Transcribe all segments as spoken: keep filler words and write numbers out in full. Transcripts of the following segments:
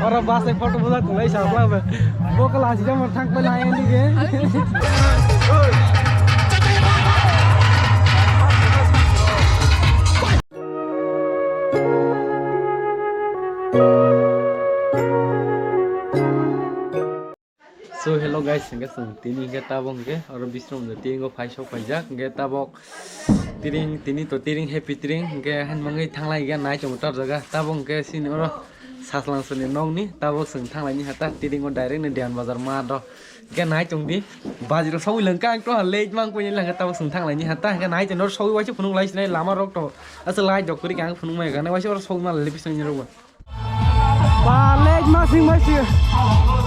Oro bus ai photo bujak tonglai sa bla be. Bo kala si jamo thang pai lai ani ge. So hello guys, hingke chwng tini hingke tabok hingke oro Bisramganj tini o phai sok paijak hingke tabok tiring tini to tiring happy tiring hingke han mangwi thanglai hingke nai chwng tar jaga tabok hingke sini oro Saslang sini nokni tabok chwng thanglaini hata tiring o direct ni Diyan Bazar ma do hingke nai chwng di bajiro sogwi langka ang to late mang koi langka tabok chwng thanglaini hata hingke nai chwng nor sogwi waisa phunuk lai sinai lama rok to asa lai dok kuri kang phunuk mai gana waisa oro sogwi ma le bising ni rok. Ba late masing masing.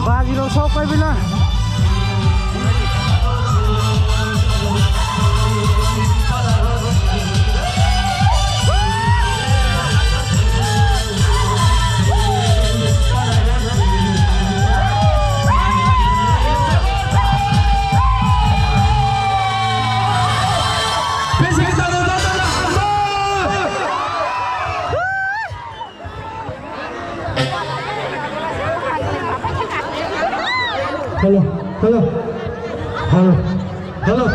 Bajiro sok pai bila. Hello, hello, hello, hello.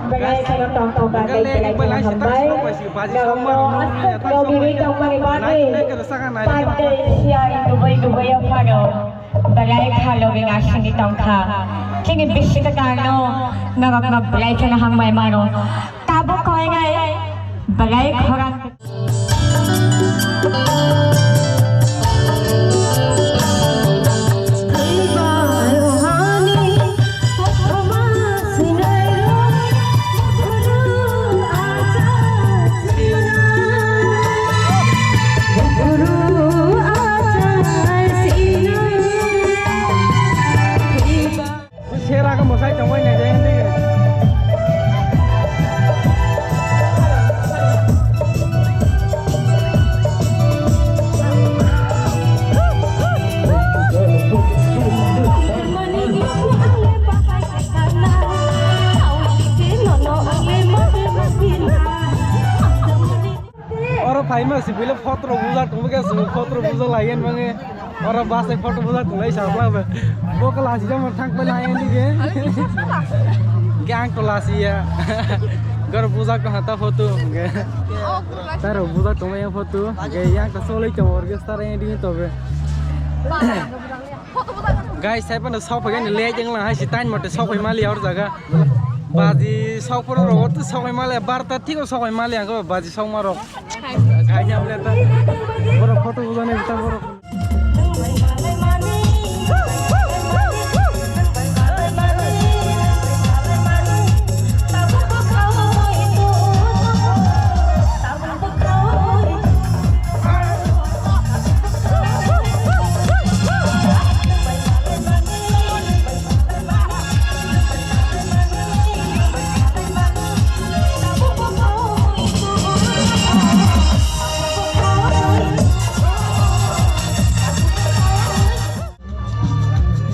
Belai kheno tongthok kha, belai kheno hambai. Norokno aswk rogwi tongmani bagwi pande siya dubai dubai o phano. Belai kha logi nasingwi tongkha. Chini bisi kwtal no norokno belai kheno hambai mano. Tabuk koinai belai khorang. Sera ka mosai tongwai nai jai hindi. Oro phaima si buile photro bujak tongma khe si photro bujak lai en mange. Oro bus ai photo bujak tonglai sa bla be. Bo kala si jamo thang pai lai en dige. Gang to la si ya. Gor bujak to hata photo ge. Taro bujak tonglai en photo. Ge yang to solai to orchestra en dige to be. Guys, sai pano sok phai ni late wng lang hai si time mote sok phai mali or jaga. Baji sok phoro ro to sok phai mali barta thik o sok phai mali ang baji sok ma ro. Khai jam le ta. Boro photo ulo ne ta boro.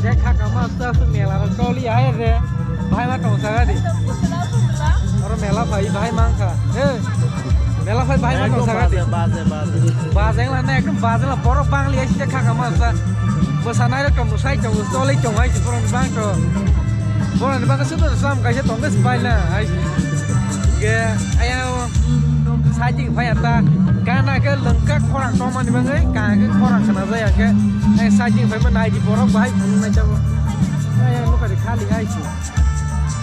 Je khaka ma sa su mela ro toli ai re. Bhai ma tong saga di. Oro mela phai bhai mang kha. Eh. Mela phai bhai ma tong saga di. Baje, baje, baje. Baje la na ekdom baje la borok bangli ai je khaka ma sa. Bo sanai ro tong sai tong toli tong ai borok bang to. Borok ni bang su to sam kai se tong se bai na ai. Ge aya. Sajing phai ata gana khe lengkha khorang tongmani bagwi kaham khe khorang khna jaya khe sajing phai ma naidi borok bahai phunuk nai jabo. Aya nukha de khali hai si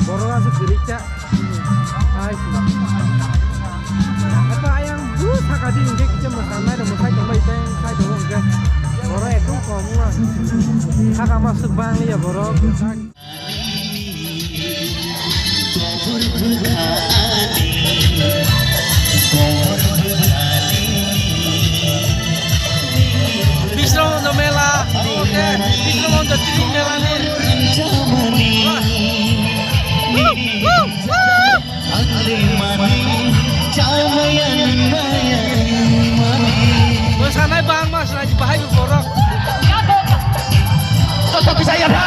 borok aswk kwrwi cha hai si. Ata ayang bu saka di hingke kisa mwsa nai rok mwsai tongbai tei sai tongo hingke borok ekdom kom wngma saka ma swk bang ya borok. Bisramganj mela, oke, Bisramganj tini mela ni. Wah. Woo, woo, woo. Mosanai bangma swnai bahai bo borok. Joto kisa ya tha.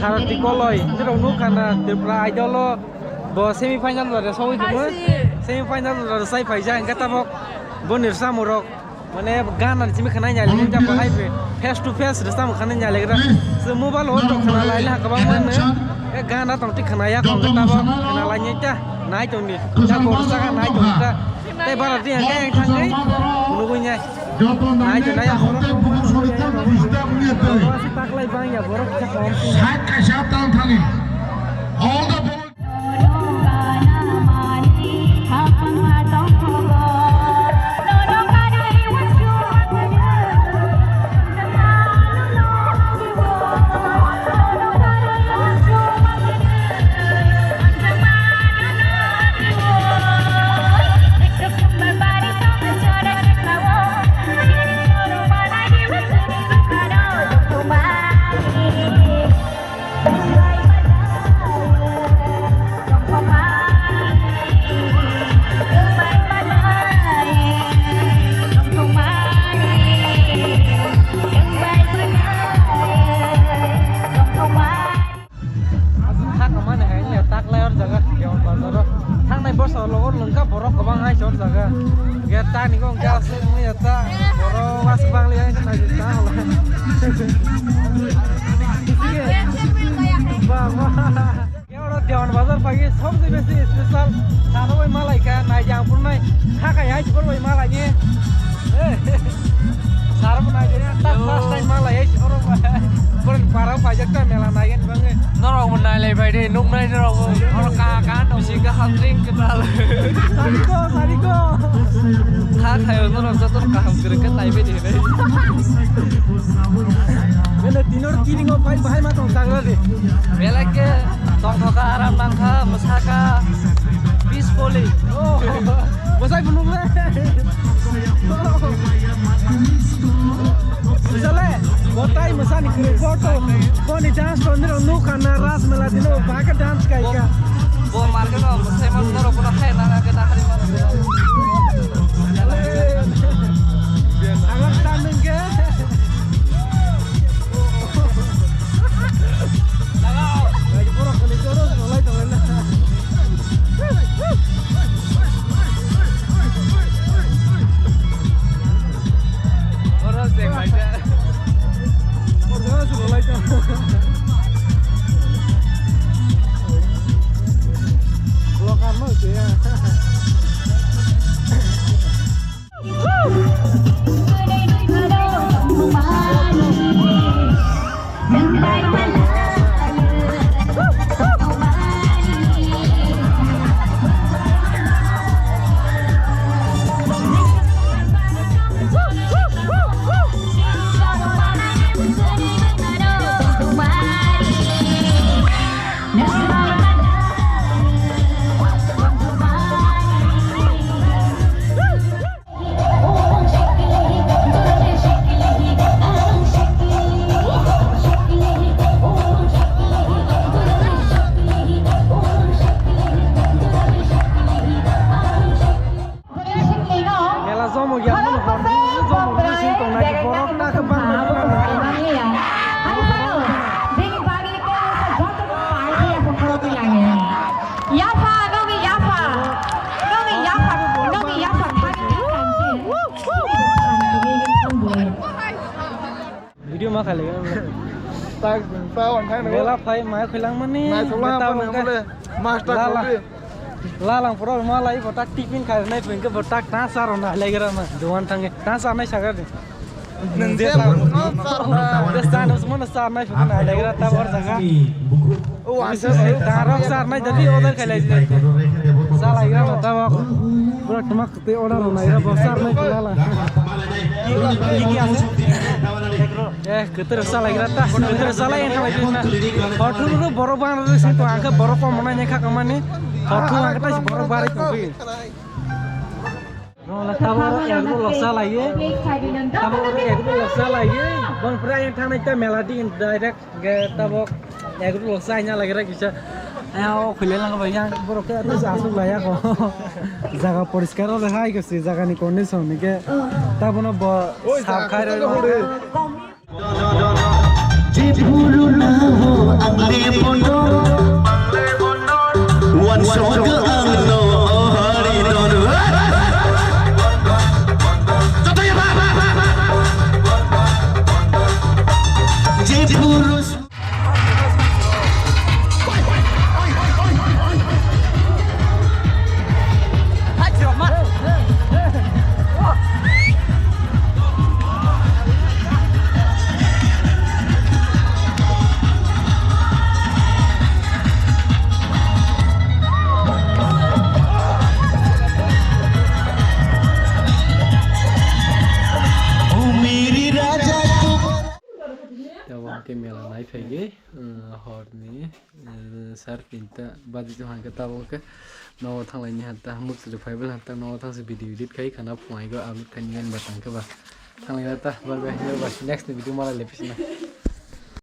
Arati Koloi, nirok nukha na Tripura Idol o bo semi final rwsai tongo. Semi final rwsai phaijak, hwnkhe tabok boni rwsamung rok mane gana simi khwnai nai le, hwnkhe bo hai face to face rwsamung khwnai nai le gra. Chwng mobile o tok khna lai le ha kwbangma no. E gana tong tik khna ya, hwnkhe tabok khna lai nai ta, nai tong di. Tabok rwsa kha nai tong ta. Tei bara di hwnkhe ang thangwi nugwi nai. Joto nai nai nai ta borok hote buku sori ta buku sita buku ta. Taklai bang ya borok kisa kom. Side kaisa tang thani. All the boys. Aswk kha kwmani hai wngya taklai or jaga Dewan Bazar o. Thangnai bwsao logo lwngkha borok kwbang hai se or jaga. Ge tani go wngkha aswk wngya ta borok aswk bangli hai se naidi ta holo. Ba, ba. Ge oro Dewan Bazar phagi sobse besi special. Sano bai malai kha naidi ang phuru nai. Kha khai hai se phuru bai malai ni. Sar bo nai jani ta first time ma lai ai oro. Boren para phaijak ta mela nai gani bangwi. Norok bo nai lai bai de, nuk nai norok bo. Oro ka ka no. Bisi kaham drink kwtal. Sari ko, sari ko. Kha khayo norok joto kaham kwrwng khe nai bai de hinwi. Bele tinor kiringo bai bahai ma tong sagra de. Belai khe tongthokha, aram nangkha, mwsakha, peacefully. Oh, mwsai phunukle. Sale, botai mwsani kwrwi photo, boni dance to niro nukha na Ras Mela dino baka dance kaika. Bo market o mwsai man norok bono hai nana khe nahari mano. Ang standing khe. Mela jomo ya, mano hor jomo sing tong nai borok ta khe bang. Yapha, nongni yapha, nongni yapha, nongni yapha thani thani. Video ma khaile. Tak, tak, on thang. Mela phai mai khailang mani. Nai thula mani mole. Master. Lalang pura ma lai bo tak tiffin khai nai pin ke bo tak ta sar na le gra ma. Duan thang ta sar nai sagar de. Nang je ta. Sar na sar nai pin na le gra ta bor jaga. O, asa. Darok sar nai jadi order khailai. Salai gra tabok. Pura tumak te order nai gra bo sar nai pin la. Eh, kwtwrwk salai gra ta, kwtwrwk salai wng thangbai na. Hothung rw borok bang rw sing tong, ang khe borok kom nai kha kamani. Hothung ang khe borok barai tong phi. Taboro egg roll rok salai ye. Taboro egg roll rok salai ye. Bang pura yang thangnai ta mela di direct ge tabok egg roll rok sai na lagi ra kisa. Ayo khule lang bai yang borok khe ta asuk lai ya ko. Jaga poriskar ro hai ko si jaga ni condition ni ke. Tabono bo sab khai ro. Team Puruna ho ang le bondo. Wan soga ang no hari don. Joto ya ba. Je purus. Tabuk khe mela nai phaikhe, uh, horni, uh, sar tinta baji tong khe tabuk khe nogo thanglaini hanta, hamuk sujak phaibai hanta, nogo thangse video edit khai khana phunaigo upload khaini yan ba tangkhe ba. Thanglaina ta, bye bye, bye bye. Next ni video malai lepisina.